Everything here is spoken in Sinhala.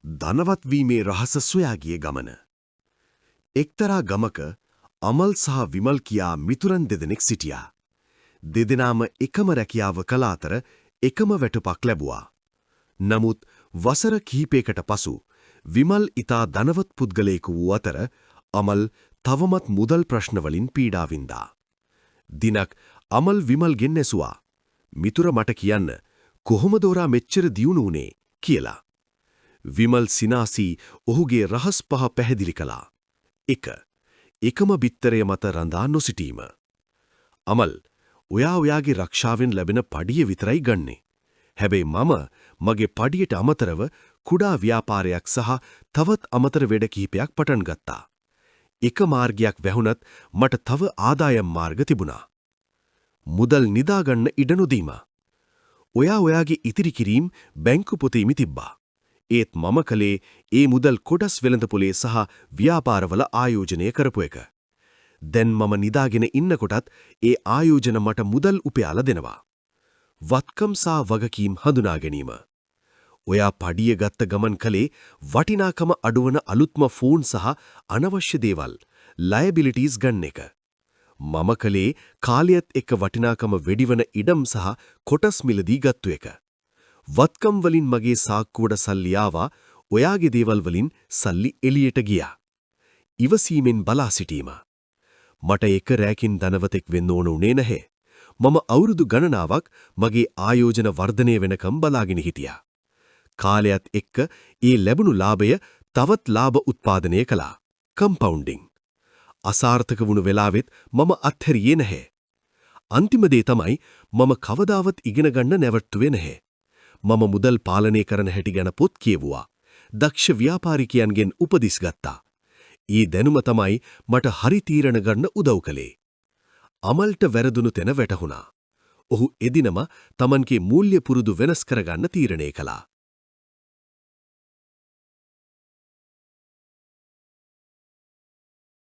ධනවත් වීමේ රහස සොයා ගිය ගමන. එක්තරා ගමක අමල් සහ විමල් කියා මිතුරන් දෙදෙනෙක් සිටියා. දෙදෙනාම එකම රැකියාව කළ අතර එකම වැටුපක් ලැබුවා. නමුත් වසර කිහිපයකට පසු විමල් ඉතා ධනවත් පුද්ගලයෙකු වූ අතර අමල් තවමත් මුදල් ප්‍රශ්න වලින් පීඩා වින්දා. දිනක් අමල් විමල්ගෙන් ඇසුවා, "මිතුර, මට කියන්න, කොහොමද ඔයා මෙච්චර දියුණු වුනේ?" කියලා. විමල් සිනාසී ඔහුගේ රහස් පහ පැහැදිලි කළා. 1. එකම බිත්තරය මත රඳා නොසිටීම. අමල්, ඔයා ඔයාගේ රක්ෂාවෙන් ලැබෙන පඩිය විතරයි ගන්නෙ. හැබැයි මම මගේ පඩියට අමතරව කුඩා ව්‍යාපාරයක් සහ තවත් අමතර වැඩ කිහිපයක් පටන් ගත්තා. එක මාර්ගයක් වැහුණත් මට තව ආදායම් මාර්ග තිබුණා. මුදල් නිදාගන්න ඉඩ නොදීම. ඔයා ඔයාගේ ඉතිරි කිරීම් බැංකු පොතේම තිබ්බා. ඒත් මම කළේ ඒ මුදල් කොටස් වෙළඳපොලේ සහ ව්‍යාපාරවල ආයෝජනය කරපු එක. දැන් මම නිදාගෙන ඉන්නකොටත් ඒ ආයෝජන මට මුදල් උපයාලා දෙනවා. වත්කම් සහ වගකීම් හඳුනා ගැනීම. ඔයා පඩිය ගත්ත ගමන් කළේ වටිනාකම අඩුවන අලුත්ම ෆෝන් සහ අනවශ්‍ය දේවල්, ලයබිලිටීස් ගන්න එක. මම කළේ කාලයත් එක්ක වටිනාකම වැඩිවන ඉඩම් සහ කොටස් මිලදී ගත්තු එක. වත්කම් වලින් මගේ සාක්කුවට සල්ලි ආවා. ඔයාගේ දේවල් වලින් සල්ලි එළියට ගියා. ඉවසීමෙන් බලා සිටීම. මට එක රැකින් ධනවතෙක් වෙන්න ඕන උනේ නැහැ. මම අවුරුදු ගණනාවක් මගේ ආයෝජන වර්ධනය වෙනකම් බලාගෙන හිටියා. කාලයත් එක්ක ඒ ලැබුණු ලාභය තවත් ලාභ උත්පාදනය කළා. කම්පවුන්ඩින්. අසාර්ථක වුණු වෙලාවෙත් මම අත්හැරියේ නැහැ. අන්තිම දේ තමයි, මම කවදාවත් ඉගෙන ගන්න නැවැත්තුවේ නැහැ. මම මුදල් පාලනය කරන හැටි ගැන පොත් කියවුවා. දක්ෂ ව්‍යාපාරිකයන්ගෙන් උපදෙස් ගත්තා. ඒ දැනුම තමයි මට හරි තීරණ ගන්න උදව් කළේ. අමල්ට වැරදුණු තැන වැටහුණා. ඔහු එදිනම තමන්ගේ මූල්‍ය පුරුදු වෙනස් කරගන්න තීරණය කළා.